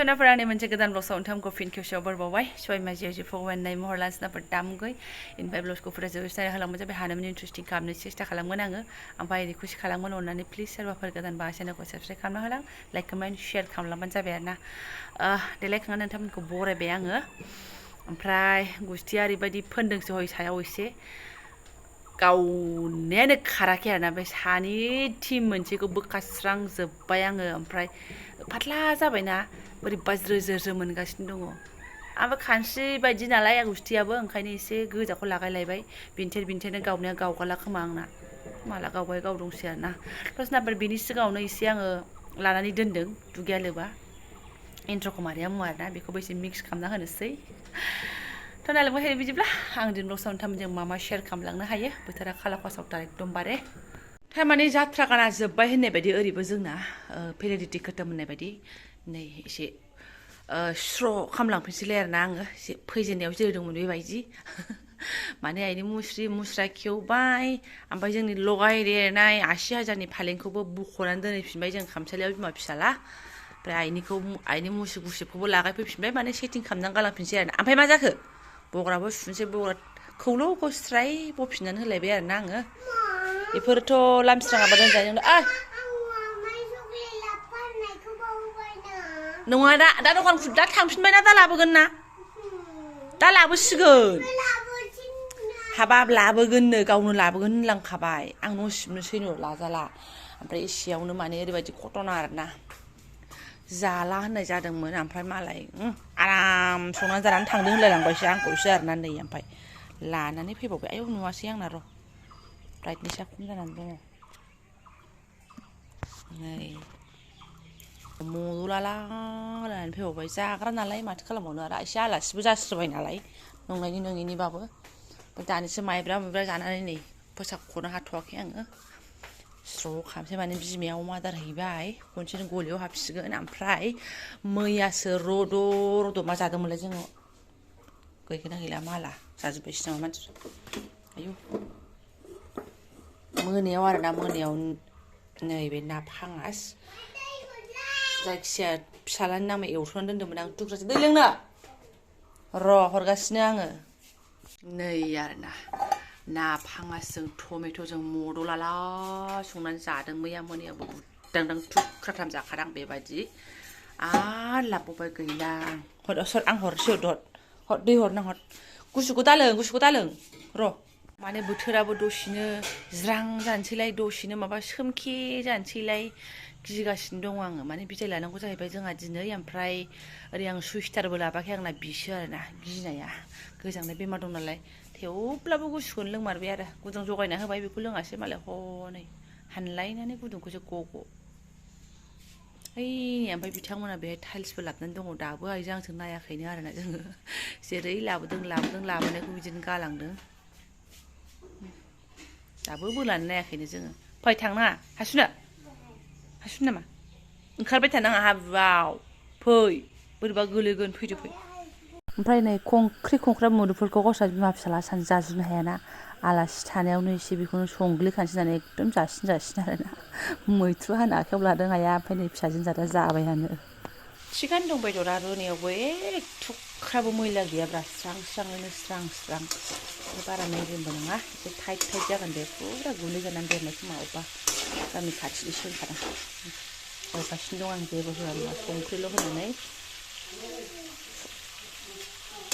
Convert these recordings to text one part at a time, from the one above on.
सनाफोरा आंनि मोनसे गोदान ब्लग साउन्ड फिन खेबसेयाव बरबावबाय सबाय माजियाव जि फगवाननाय महर लान्सनाफोर दामगै इनफाय ब्लगखौ फुरा जोबस्राय होलांबाय जाबाय हानायमानि इन्ट्रेस्टिं खालामनो सेस्था खालामगोन आङो ओमफ्राय ओरै खुसि खालामगोन अननानै प्लिज सोरबाफोर गोदानबा चेनेलखौ साबस्क्राइब खालामना होलां लाइक कमेन्ट शेयार खालामलांबानो जाबाय आरो ना देलायखांनानै नोंथांमोनखौ बरायबाय आङो ओमफ्राय गुस्थिया ओरैबायदि फोन्दोंसो हय सायाव एसे गावनायानो खाराखै आरोना बे सानि टिम मोनसेखौ बोखास्रांजोब्बाय आङो ओमफ्राय फाथ्ला जाबायना बोरैबा ज्रो ज्रो मोनगासिनो दङ आंबो खानस्रि बायदि नालाय गुस्थियाबो ओंखायनो एसे गोजाखौ लागायलायबाय बिन्थेनो गावनाया गावगाला खोमा आंना माला गावबाय गाव दंसै आरोना फार्स्टनाफोर बिनि सिगाङावनो एसे आङो लानानै दोनदों दुगैया लोबा इन्ट्र'खौ मारिया मुवा आरोना बेखौबो एसे मिक्स खालामना होनोसै नालाय हेरै बिदिब्ला आं दिन ब्लग साउन्ड मा मा शेयार खालामलांनो हायो बोथोरा खाला फासावथार एकदमबारे थारमाने जात्रा गाना जोब्बाय होननाय बायदि ओरैबो जोंना भेलिडिटि खोथोम होननाय बायदि नै एसे स्र' खामलांफिनसैलाय आरोना आङो एसे फैजेननायाव जेरै दंमोन बेबायदि माने आइनि मुस्रा खेवबाय ओमफ्राय जोंनि लगाय देरनाय 80,000नि फालेंखौबो बुख'नानै दोनहैफिनबाय जों खामसालियाव बिमा फिसाला ओमफ्राय आइनि मुसु गुसेबखौबो लागायफैफिनबाय माने सेटिं खालामनानै गालांफिनसै आरोना ओमफ्राय मा जाखो बग्राबो सुनोसै बग्राखौल' स्राय बफिननानै होलायबाय आरोना आङो बेफोरथ' लामस्राङाबा दोनजानाय नंला नङा दा दखान दा थांफिनबायना दा लाबोगोन ना दा लाबोसिगोन हाबाब लाबोगोननो गावनो लाबोगोन होनलांखाबाय आं न' सिबनोसैनो लाजाला ओमफ्राय एसेयावनो माने ओरैबायदि घटना आरोना जाला होननाय जादोंमोन ओमफ्राय मालाय आराम संनानै जानानै थांदों होनलायलांबायसो आंखौसो आरोना नै ओमफ्राय लानानै फैबावबाय आयौ नुवासै आंना र' ब्राइटनेसा खम जानानै दङ नै मदलाला होननानै फैबावबाय जाग्रा नालाय माथो खालामबावनो आरो एसे आलासिबो जास्रोबाय नालाय नंनायनि नङिनिबाबो दानिसो माइब्रा जानानै नै फोसाबख'नो हाथ'वाखै आङो स्र' खालामसै माने बिमाया अमा आदार हैबाय खनसेनो गलियाव हाबसिगोन ओमफ्राय मैयासो रद' मा जादोंमोनलाय जोङो गैगोना गैला माला जाजोब्बायसो नामा मानसिफ्रा आयौ मोनायाव आरोना मोनायाव नैबे ना फाङास जायखिजाया फिसालानि नामै एवथ'नानै दोन्दोंमोन आं थुख्रासे दै लोंनो र' हरगासिनो आङो नै आरोना ना फाङासजों टमेट'जों मदलाला संनानै जादों मैया मोनायावबो बुदांदां थुख्राथाम जाखादां बेबायदि आरो लाबोबाय गैला आं हरसै हर दै हरनां हर गुसुखौ दालों र' माने बोथोराबो दसेनो ज्रां जानोसैलाय दसेनो माबा सोमखे जानोसैलाय गिगासिनो दङ आङो माने बिदाय लानांगौ जाहैबाय जोंहा दिनै ओमफ्राय ओरै आं सुइटारबो लाबाखै आंना बिसो आरोना गिनाया गोजांनाय बेमार दं नालाय थेवब्लाबो गुसुखौनो लोंमारबाय आरो गुदुं जगायना होबाय बेखौ लोङासै मालाय हनै हानलायनानै गुदुंखौसो गग' ओइ ओमफ्राय बिथांमोना बेहाय टाइल्सबो लाबोनानै दङ दाबो आइजों आंजों नायाखैनो आरोना जोङो जेरै लाबोनायखौ बिदिनो गालांदों दाबो बोनानै नायाखैनो जोङो फै थांनाङा हासुनो नामा ओंखारबाय थानाङा हाब्रुआव फै बोरैबा गोलैगोन फैदो फै ओमफ्राय नै खंख्रा मुदुफोरखौ गावस्रा बिमा फिसाला सानैजों जाजोबनो हायाना आलासि थानायावनो एसे बेखौनो संग्लिखानोसै होननानै एकदम जासिन आरोना मैथ्रु हानो आखायाव लादों आइया ओमफ्राय नै फिसाजों जादा जाबायानो थिगानो दं बेदरा रुनायावबो थुख्राबो मैला गैयाब्रा स्रां बारा मेजेमबो नङा एसे टाइट जागोन बे फुरा गुन्दै जानानै देरनाय समाव अबेबा गामि खाथिनिसो होनखादां एवगासिनो दं आं जेबो होआ नङा संख्रिल' होनानै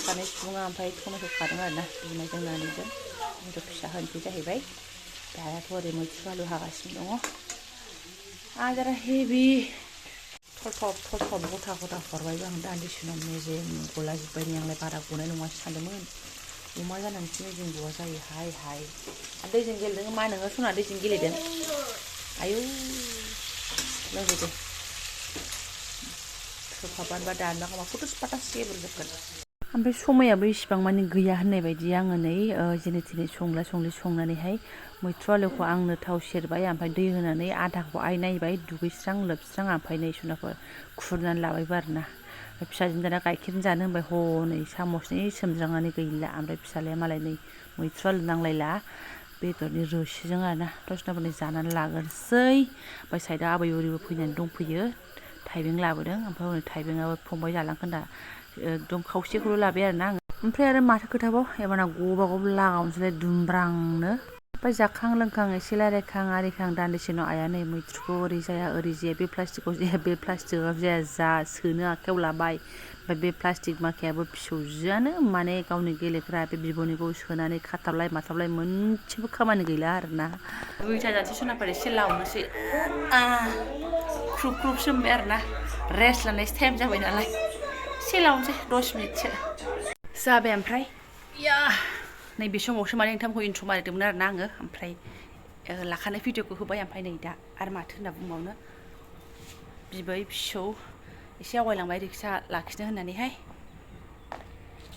सानै सुबुङा ओमफ्राय टमेट' खादों आरोना बिमाजों नानिजों टमेट' फिसा होनोसै जाहैबाय दायाथ' ओरै मैथ्रु आलु हागासिनो दङ आदारा हेभि थलथब गथा हरबायबो आं दान्दिसे उनाव मेजेम गलाजोब्बाय आंलाय बारा गनाय नङासो सानदोंमोन अमा जानानैसो मेजेम गवा जायो हाय दैजों गेलेदों मा नोङो सना दैजों गेलेदों आयौ लोंदो दे सोफाबानोबा दाननांगौ फट'स पाटास गेब्रुजोबगोन ओमफ्राय समायाबो इसिबां मानि गैया होननाय बायदि आङो नै जेने थेने संनानैहाय मैथ्रु आलुखौ आंनो थाव सेरबाय ओमफ्राय दै होनानै आधाखौ आइ नायबाय दुगैस्रां लोबस्रां ओमफ्राय नै सुनाखौ खुरनानै लाबायबो आरोना फिसाजों दाना गाइखेरजों जानो होनबाय हनै सामसनि सोमज्रांनानै गैला ओमफ्राय फिसालाया मालाय नै मैथ्रु आलु नांलायला बेदरनि रोसिजों आरोना दसनाफोरनि जानानै लाग्रोसै ओमफ्राय साइडआव आबै उरिबो फैनानै दंफैयो थाइबें लाबोदों ओमफ्राय हनै थाइबेंआबो फंबाय जालांखोन्दा एकदम खावसेखौल' लाबाय आरोना आङो ओमफ्राय आरो माथो खोथाबाव एबारना गबागब लागावनोसैलाय दुमब्रांनो ओमफ्राय जाखां लोंखां एसे रायलायखां आरिखां दान्दिसे उनाव आइया नै मैथ्रुखौ ओरै जाया ओरै जाया बे प्लास्टिकआव जाया बे प्लास्टिकआव जाया जा सोनो आखायाव लाबाय ओमफ्राय बे प्लास्टिक माखायाबो फिसौजोआनो माने गावनि गेलेग्रा बे बिब'निखौ सोनानै खाथाबलाय माथाबलाय मोनसेबो खामानि गैला आरोना दुइथा जानोसै सनाफोर एसे लावनोसै ख्रुब ख्रुबसो मोनबाय आरोना रेस्ट लानायसो टाइम जाबाय नालाय एसे लावनोसै 10 मिनिटसो जाबाय ओमफ्राय या नैबे समावसो माने नोंथांखौ इन्ट्र' मारिदोंमोन आरोना आङो ओमफ्राय लाखानाय भिडिअखौ होबाय ओमफ्राय नै दा आरो माथो होनना बुंबावनो बिबै फिसौ एसे आवगायलांबाय रिक्सा लाखिनो होननानैहाय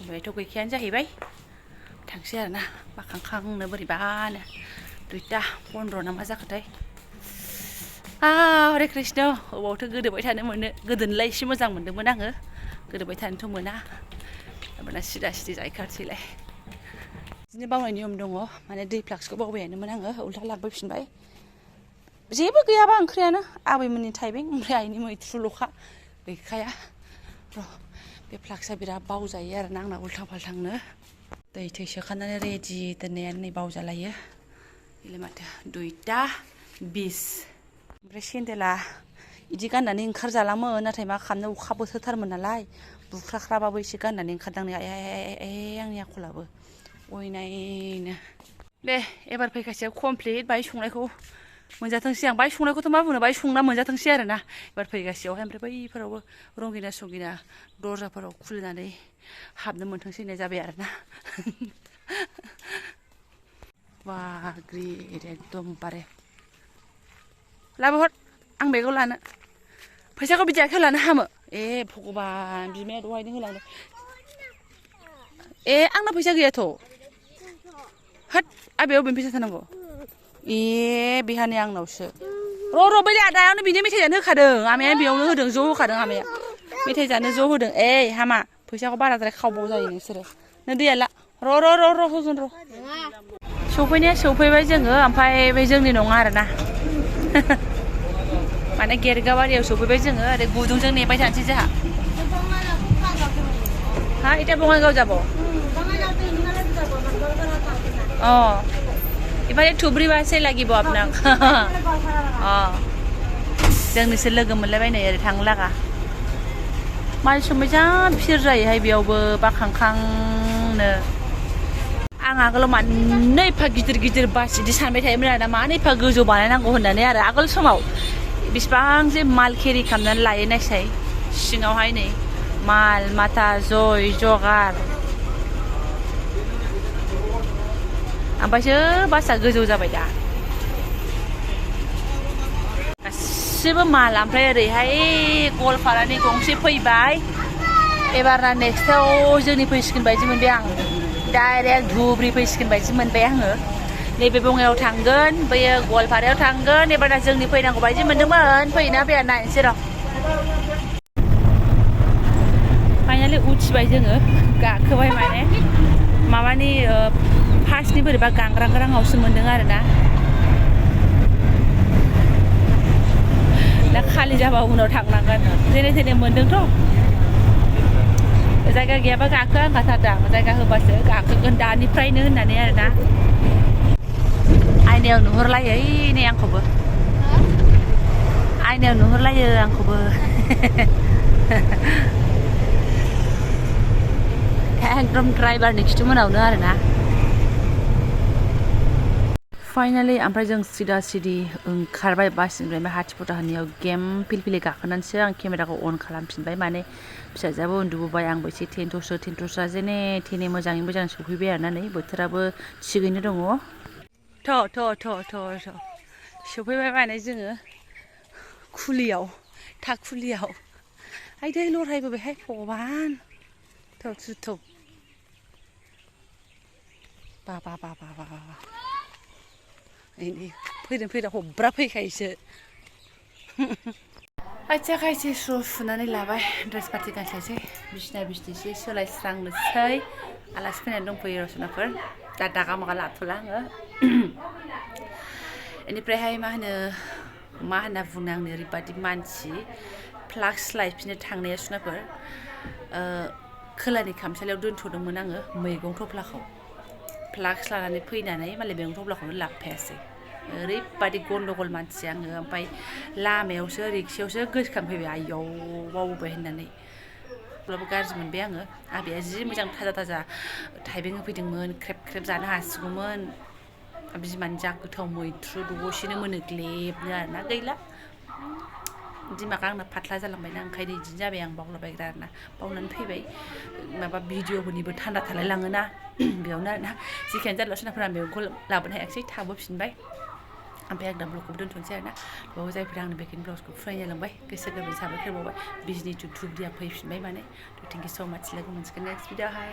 ओमफ्रायथ' गैखायानो जाहैबाय थांसै आरोना बाखांखांनो बोरैबानो 2:15 ना मा जाखोथाय हरे कृष्ण अबावथो गोदोबाय थानो मोनो गोदोनोलाय एसे मोजां मोनदोंमोन आङो गोदोबाय थानोथ' मोना दाना सिदा सिदि जाहैखासैलाय बिदिनो बावनाय नियम दङ माने दै फ्लाक्सखौ बावबायानोमोन आङो उल्था लाबोफिनबाय जेबो गैयाबा ओंख्रियानो आबैमोननि थाइबें ओमफ्राय आइनि मैथ्रुल'खा गैखाया र' बे फ्लाक्सआ बिराद बावजायो आरोना आंना उल्थां फाल्थांनो दै थै सोखानानै रेडि दोननायानो नै बावजालायो बेलाय माथो 2:20 ओमफ्राय सेन्देला बिदि गाननानै ओंखारजालामोन नाथाय मा खालामनो अखा बोथोरथारमोन नालाय बुख्राख्राबाबो एसे गाननानै ओंखारदां आंनि आखलाबो अयनायनो दे एबार फैखासेयाव कमप्लिट बाहाय संनायखौ मोनजाथोंसै आं बाहाय संनायखौथ' मा बुंनो बाहाय संना मोनजाथोंसै आरोना एबार फैगासेयावहाय ओमफ्राय बैफोरावबो रंगिना संगिना दर्जाफोराव खुलिनानै हाबनो मोनथोंसै होननाय जाबाय आरोना बा ग्रिद एकदमबारे लाबोहर आं बेगाव लानो फैसाखौ बिदि आखायाव लानो हामो भगबान बिमाया दहायनो होलांदों आंना फैसा गैयाथ' होद आबेयाव बबेनि फैसा थानांगौ बेहानि आंनावसो र' बै आदायावनो बिनो मेथाइ जानो होखादों आमाया बेयावनो होदों ज' होखादों आमाया मेथाइ जानो ज' होदों हामा फैसाखौ बाराद्राय खावबाव जायो नोंसोरो नों दैया ला र' होगोन र' सफैनाया सफैबाय जोङो ओमफ्राय बे जोंनि नङा आरोना माने गेरगाबारियाव सफैबाय जोङो ओरै गुदुंजों नेबाय थानोसै जोंहा এটা বঙাইগাঁও যাব এবারে থুবরি বাসে লাগিব আপনাক जों नोंसोर लोगो मोनलायबायनो ओरै थांनो लागा माल समाय जा फिर जायोहाय बेयावबो बाखांखांनो आं आगोलाव मानो एफा गिदिर गिदिर बास बिदि सानबाय थायोमोन आरोना मानो एफा गोजौ बानायनांगौ होननानै आरो आगोल समाव बेसेबां जे माल केरि खालामनानै लायो नायसाय सिङावहाय नै माल माथा जय जगार ओमफ्रायसो बासआ गोजौ जाबाय दा गासिबो माल ओमफ्राय ओरैहाय गवालपारानि गंसे फैबाय एबारना नेक्स्टआव जोंनि फैसिगोन बायदि मोनबाय आं डाइरेक्ट धुब्रि फैसिगोन बायदि मोनबाय आङो नैबे बङाइयाव थांगोन बैयो गवालपारायाव थांगोन एबारना जोंनि फैनांगौ बायदि मोनदोंमोन फैयोना फैया नायनोसै र' फाइनालि उथिबाय जोङो गाखोबाय माने माबानि फार्स्टनि बोरैबा गांग्रांग्राङावसो मोनदों आरोना दा खालि जाबा उनाव थांनांगोन जेने थेने मोनदोंथ' जायगा गैयाबा गाखो आंखाथारदां जायगा होबासो गाखोगोन दानिफ्रायनो होननानै आरोना आयनायाव नुहुरलायो नै आंखौबो आयनायाव नुहुरलायो आंखौबो एकदम ड्राइभारनि खिथुमोनावनो आरोना फाइनालि ओमफ्राय जों सिदा सिदि ओंखारबाय बासनिफ्राय हाथिफुटा होननायाव गेम फिलफिलि गाखोनानैसो आं केमेराखौ अन खालामफिनबाय माने फिसाजोआबो उन्दुबोबाय आंबो एसे टेन्ट'सा जेने थेने मोजाङै मोजां सफैबाय आरोना नै बोथोराबो थिगैनो दङ थ' सफैबाय माने जोङो खुलियाव थाखुलियाव दै लरायबोबायहाय भगबान थौ बा फैदों हब्रा फैखायोसो आथिया खायसे स्र' सुनानै लाबाय ड्रेस पार्टि गानस्लायसै बिसिना बिसिनिसै सोलायस्रांनोसै आलासि फैनानै दंफैयो रसनाफोर दा दागा मागा लाथ'ला आङो बेनिफ्रायहाय मा होनना बुंनो आंनो ओरैबादि मानसि फ्लाक्स लायफिननो थांनाया सुनाफोर खोलानि खामसालियाव दोनथ'दोंमोन आङो मैगं थफ्लाखौ फ्लाक्स लानानै फैनानै मालाय मैगं थफ्लाखौनो लाबोफायासै ओरैबादि गन्दगल मानसि आङो ओमफ्राय लामायावसो रिक्सायावसो गोसोखांफैबाय आयौ बावबोबाय होननानै अब्लाबो गाज्रि मोनबाय आङो आबैया जि मोजां थाजा थाजा थाइबें होफैदोंमोन ख्रेब ख्रेब जानो हासिगौमोन बिमानि जा गोथाव मैथ्रु दसेनो मोनो ग्लेबनो आरोना गैला दिमागा आंना फाथ्ला जालांबायना ओंखायनो बिदिनो जाबाय आं बावलाबायग्रा आरोना बावनानै फैबाय माबा भिडिअफोरनिबो थान्दा थालाय लाङोना बेयावनो आरोना जेखियानो जाला सोनाफोरा मैगंखौ लाबोनो हायाखिसै थाबोफिनबाय ओमफ्राय आं दा ब्लगखौबो दोनथ'नोसै आरोना बेयाव जायफोरा आंनि बेकिं ब्लाउसखौ फुरायना जालांबाय गोसो गोरबोनि साबायखर बावबाय बिजिनि टु धुबुरिया फैफिनबाय माने थेंक इउ स' माच लोगो मोनसिगोन नेक्स्ट भिडिअ'आवहाय